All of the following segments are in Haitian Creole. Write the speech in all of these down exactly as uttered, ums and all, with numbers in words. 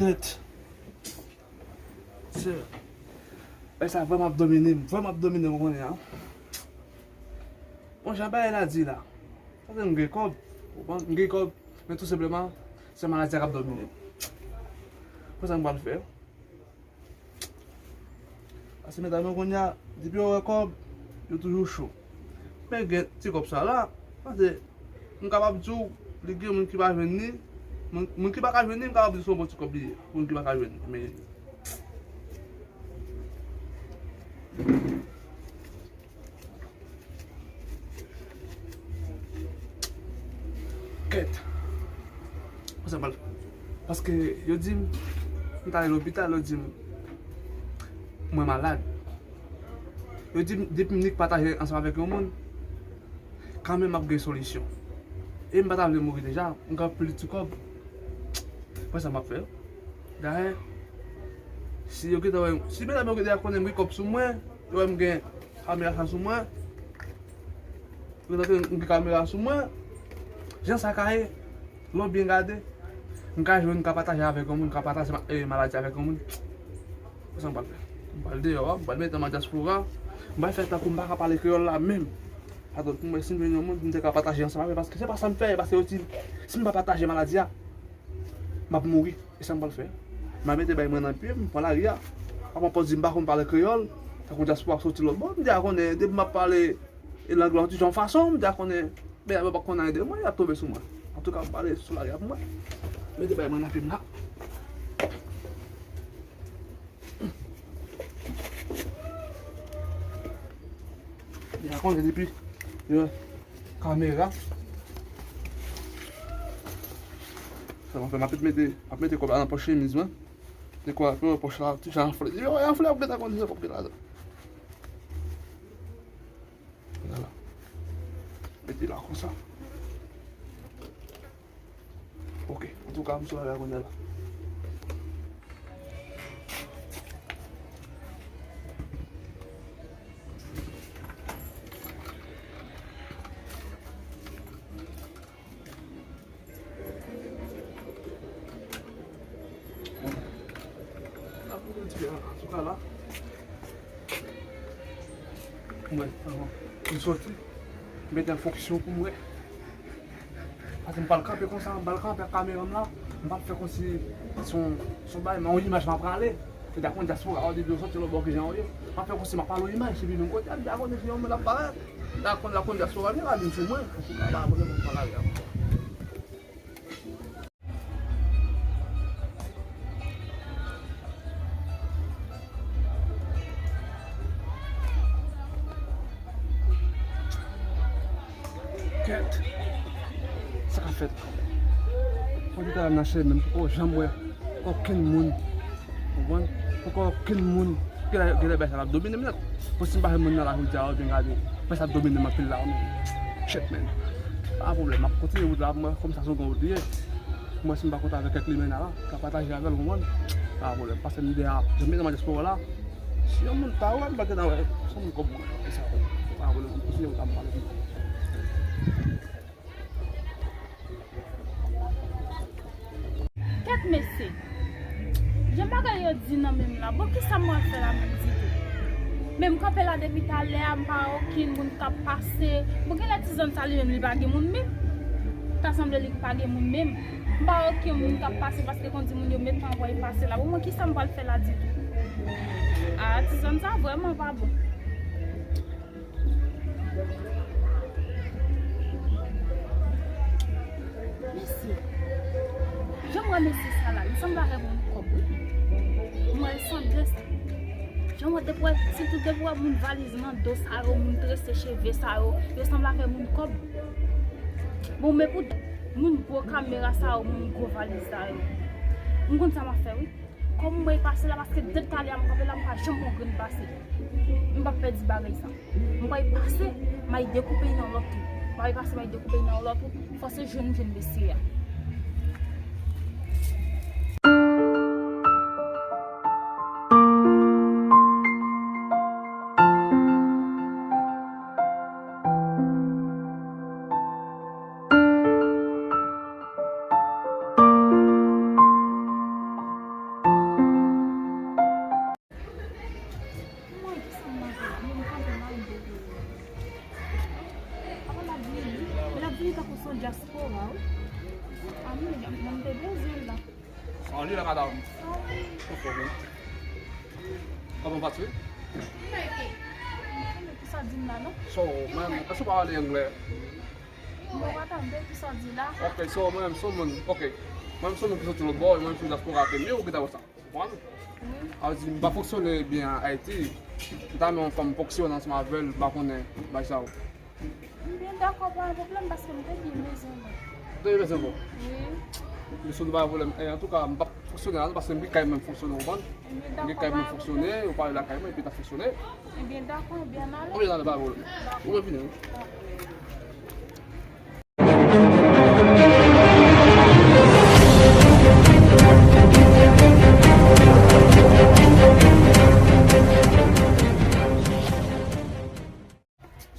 Tèt. Se, bagay sa vrèman ap domine m, vrèman ap domine m kounye a. Bon, jan bagay la di la. Paske m gen kòb, ou konprann? M gen kòb, men tou senpleman, se maladi a k ap domine m. Konsa m pral fè. Paske medam yo kounye a, depi yo wè kòb, yo toujou cho. Men gen ti kòb sa la, paske m kapab di w, li gen moun ki pa jwenn li, moun, moun ki pa ka jwenn li, m kapab di w se yon bon ti kòb li ye, pou moun ki pa ka jwenn li. Men Kèt. Konsa m pral fè. Paske yo di m, m t ale lopital, yo di m, mwen malad. Yo di m, depi m nik pataje ansanm avèk yon moun, kanmenm m ap gen solisyon. E m pa ta vle mouri deja, m gen plis ti kòb. Konsa m ap fè. Dayè, si yo gentan wè, si medam yo gentan konnen m gen kòb sou mwen, yo wè m gen kamera sa sou mwen, yo gentan konnen m gen kamera sou mwen, jan sa ka ye, lè w byen gade, m ka jwenn, m ka pataje avèk yon moun, m ka pataje ma- eh, maladi avèk yon moun. Sa m pral fè? M pral deyò a, m pral mete nan dyaspora, m pral fè tankou m pa ka pale kreyòl la menm. Atò, pou mwen, si m jwenn yon moun, m te ka pataje ansanm avè l, paske se pa sa m fè, paske yo di, si m pa pataje maladi a, m ap mouri. E sa m pral fè? M a mete bay mwen nan pye m, m pran lari a. Apa m ap di m pa konn pale kreyòl, tankou dyaspora k soti lòt bò, m deja konnen, depi m ap pale e lang lan ti jan fason, m deja konnen, men yo pa konn anyen de mwen, y ap tonbe sou mwen. Antouka, m pale sou lari a pou mwen. Mete bay mwen nan pye m la. Deja konnen depi yo kamera. Sa m ap fè, m ap mete, m ap mete kòb la nan pòch chemiz mwen. Dekwa pou pòch la ti jan anfle. Yo anfle, ap gentan konn se kòb ki ladan. Vwala. Mete la konsa. Ok, antouka, m sou la kounye a la. Antouka la, mwen, m soti, m mete an fonksyon pou mwen. Paske m pral kanpe konsa, m pral kanpe ak kamera m la, m pral fè kòmsi se yon, se yon bagay, men yon imaj m ap rale. Ou deja konn dyaspora, ou depi yo soti lòt bò ki jan yo ye. M ap fè kòmsi m ap pale yon imaj, epi menm kote a, m deja konnen se yon moun ap parèt. M deja konn, deja konn dyaspora vin la, vin sou mwen. Antouka, pa pwoblèm, m pral ale ankò. Kèt. Sa k ap fèt? Mwen te nan chemen, m poko janm wè okenn moun. Ou konprann? Poko okenn moun. Genlè, genlè bagay sa la ap domine m nèt. Bon, si m pa jwenn moun nan la jodi a, ou byen gade. Bagay sa ap domine m anpil la, men. Shit, man. Pa pwoblèm, m ap kontinye wout la pou mwen, kòm sa se yon gran wout li ye. Mwen, si m pa kontan avèk kèk limena la, ka pataje avè l, ou konprann? Pa pwoblèm, paske m deja, jan m te nan dyaspora la, si yon moun ta wè m, m pa gentan wè, se yon moun kòm mwen, e sa, pa pwoblèm, m kontinye wout la, m pale. Kèt mesye, jan bagay yo di nan men m la, bon, kisa m pral fè la menm ditou? Men m kanpe la depi talè a, m pa wè okenn moun k ap pase. Bon, genlè ti zòn sa li menm, li pa gen moun menm. Ta sanble li pa gen moun menm. M pa wè okenn moun k ap pase paske konn di moun yo met anvwaye pase la. Bon, mwen, kisa m pral fè la ditou? A, ti zòn sa vrèman pa bon. Mesye, jan m wè mesye sa la, li sanble avèk moun kòb, wi. M wè l sanble sa. Jan m wè depi w wè, sitou depi w wè moun valiz nan do sa yo, moun trese cheve sa yo, yo sanble avèk moun kòb. Bon, men pou moun gwo kamera sa yo, moun gwo valiz sa yo, m konn sa m ap fè, wi. Kòm m pral pase la, paske depi talè a m kanpe la, m pa janm pran grenn pase. M p ap pèdi bagay sa. M pral pase, m al dekoupe nan lòt tou. M pral pase, m al dekoupe nan lòt tou. Fò se jwenn m jwenn mesye a. Diaspora, wi. A, men, men m te bezwen l la. An li la, madanm. An wi. Ok, bon. Kòman w pase? M mèke. M konnen ki sa w di m la, non. So, mwen, èske w pa pale anglè? Mwen pa tande ki sa w di la. Ok, so, mwen, m se yon moun, ok. Mwen, m se yon moun ki soti lòt bò, mwen, m se yon dyaspora ke mye, ou gentan wè sa. Konprann? Wi. Sa vle di, m pa fonksyone byen an Ayiti. M ta renmen yon fanm fonksyone ansanm avè l, m pa konnen, bay sa yo. M byen dakò, pa gen pwoblèm, paske m te byen bezwen mwen. Ou te byen bezwen mwen? Wi. Men si w pa gen pwoblèm, eh, antouka, m p ap fonksyone la, non, paske m gen kay mwen fonksyone, ou konprann? M gen dakò, pa gen pwoblèm. M gen kay mwen fonksyone, ou pale lakay mwen, epi l ap fonksyone. Ebyen, dakò, byen ale. Ou byen ale, pa gen pwoblèm. Ou mwen vini, wi.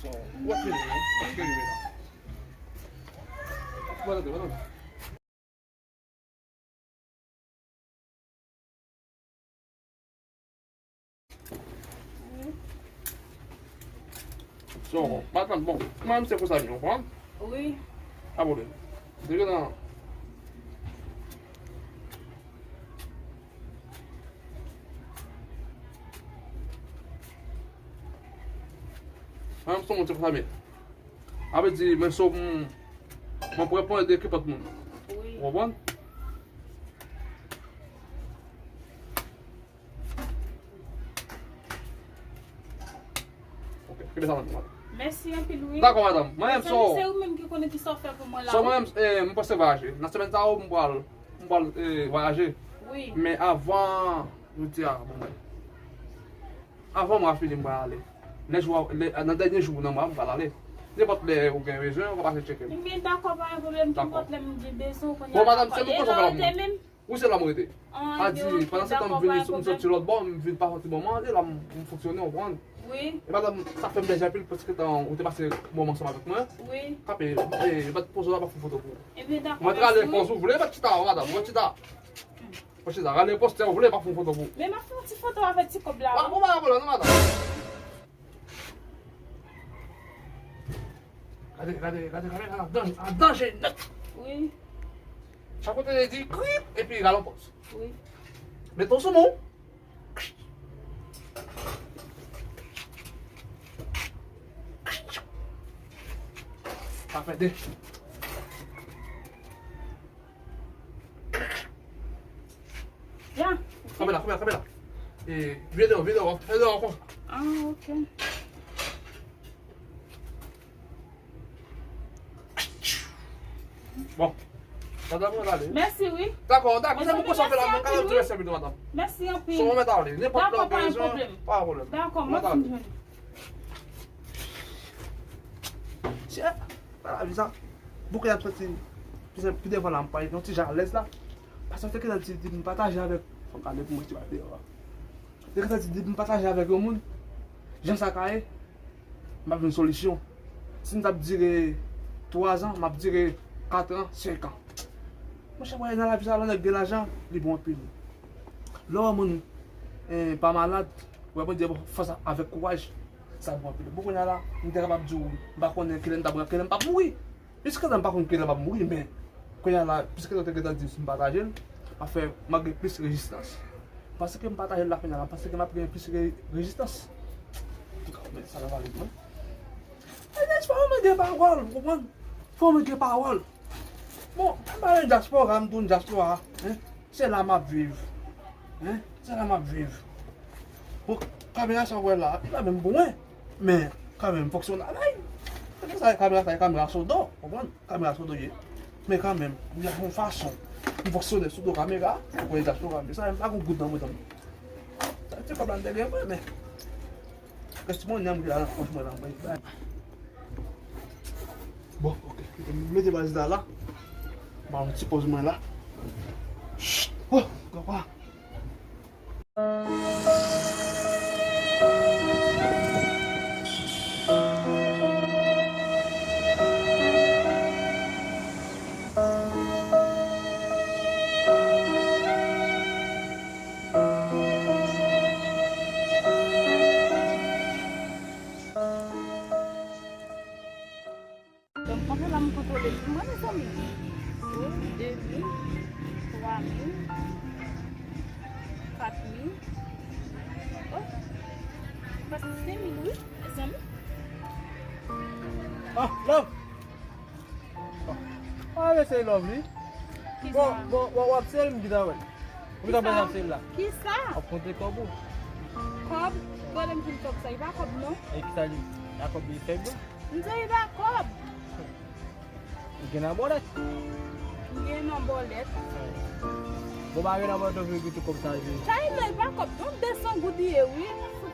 So, ou ap fini, wi? Ou ap fini, wi? Ou ap fini, wi? So, matant, bon, mwen menm se konsa m ye, ou konprann? Wi. Pa pwoblèm. Depi nan Mwen menm se yon moun se konsa m ye. Sa vle di, mwen so, m, mwen prè pou ede nenpòt moun. Wi. Ou konprann? Ok, kenbe sa nan men mwen. Mèsi anpil, wi. Dakò, madanm. Mwen menm, so, se ou menm ki konnen ki sa w fè pou mwen la, so, wi. Mwen menm, eh, mwen prèske vwayaje. Nan semèn sa yo, mwen pral, mwen pral, eh, vwayaje. Wi. Men avan, jodi a, bon, mwen. Avan mwa fini, m pral ale. Lè jou a, lè, nan dènye jou nan mwa, m pral ale. Nenpòt lè ou gen bezwen, ou ka pase tcheke m. Ebyen, dakò, pa gen pwoblèm, dakò. Nenpòt lè m gen bezwen, ou konnen. Bon, madanm, se mwen konsa m pral. Wi, se la m rete. A di, pandan se tan m vin, m soti lòt bò, m vin pa yon ti moman, e la m, m fonksyone, ou konprann? Wi. E madanm, sa fè m plèzi anpil, paske tan ou te pase moman ansanm avèk mwen. Wi. Kanpe, e, bat poz ou la, m ap fè foto pou ou. Ebyen, dakò, mèsi. Mwen prale poz ou vle, bat chita, madanm, bat chita. Bat chita, rale postè ou vle, m ap fè yon foto pou ou. Men m ap fè yon ti foto avèk ti kòb la, wi. Bon, pa gen pwoblèm, non, madanm. Gade, gade, gade kamera la, dan-, an danje nèt. Wi. Chak kote li di, krip, epi rale yon pòz. Wi. Mete w sou mwen. Sa fè de. Ya. Kanpe la, kanpe la, kanpe la. E, vire deyò, vire deyò, vire deyò ankò. Ah, ok. Bon. Madanm, mwen ale. Mèsi, wi. Dakò, dakò. Se pou konsa fè la, mwen ka di mèsi anpil, madanm. Mèsi anpil. Si w mèt ale, nenpòt lè w bezwen, pa gen pwoblèm. Dakò, mwen fin jwenn. Chè, pa la vi sa. Bouke ap soti. Pi, pi devan la, m pral yon ti jan alèz la. Paske te gentan di, di m pataje avèk, fò m gade pou mwen ti bagay deyò a. Te gentan di, di m pataje avèk yon moun. Jan sa ka ye, m ap jwenn solisyon. Si m t ap dire twa zan, m ap dire kat an, senk an. Monchè, mwen nan lavi sa, lè nèg gen lajan, li bon anpil. Lè w wè moun, eh, pa malad, w wè Bondye ba w fòs avèk kouraj, sa bon anpil. Bon, kounye a la, m te kapab di w, m pa konnen kilè m t ap, kilè m p ap mouri. Jiskaprezan, m pa konn kilè m ap mouri, men kounye a la, piske nou te gentan di m si m pataje l, m ap fè, m ap gen plis rezistans. Paske m pataje l la kounye a la, paske m ap gen plis re-, rezistans. Antouka, men sa nan pale mwen. E, fò mwen gen pawòl, ou konprann? Fò mwen gen pawòl. Bon, m pale dyaspora, m di w dyaspora, hein? Se la m ap viv. Hein? Se la m ap viv. Bon, kamera sa w wè la, li pa menm bon, hein? Men, kanmenm, fòk se yon bagay. Se pou sa, kamera sa, e kamera sou do, konprann? Kamera sou do ye. Men kanmenm, m ap yon fason. M fonksyone sou do kamera, pou dyaspora, men sa, m pa gon goud nan mwen, tanm. Sa, se kòb la m te gen, mwen, men. Kèk ti monnen m gen la nan pòch mwen la, mwen bay. Bon, ok. Kite m mete valiz la la. Ba yon ti pòz mwen la. Chut! Oh, papa. Donk, konsa la m kontwole l. Mwen, mezanmi, Ou, de mil, twa mil, kat mil. Oh, prèske senk mil wi, mezanmi. Ah, love. Ah, ah, mesye love li. Bon, bon, bon, w ap sel m ki ta wè. Ou ta pase ap sel la. Kisa? Ap konte kòb ou. Kòb? Gade m fin kòb sa, li pa kòb non. E kisa li? A kòb li fèb non? M di li pa kòb. Ou gen nan bòlèt? M gen nan bòlèt. Bon, pa gen nan bòlèt ou vle goute kòb sa li. Sa li la, li pa kòb non, de san goud li ye wi.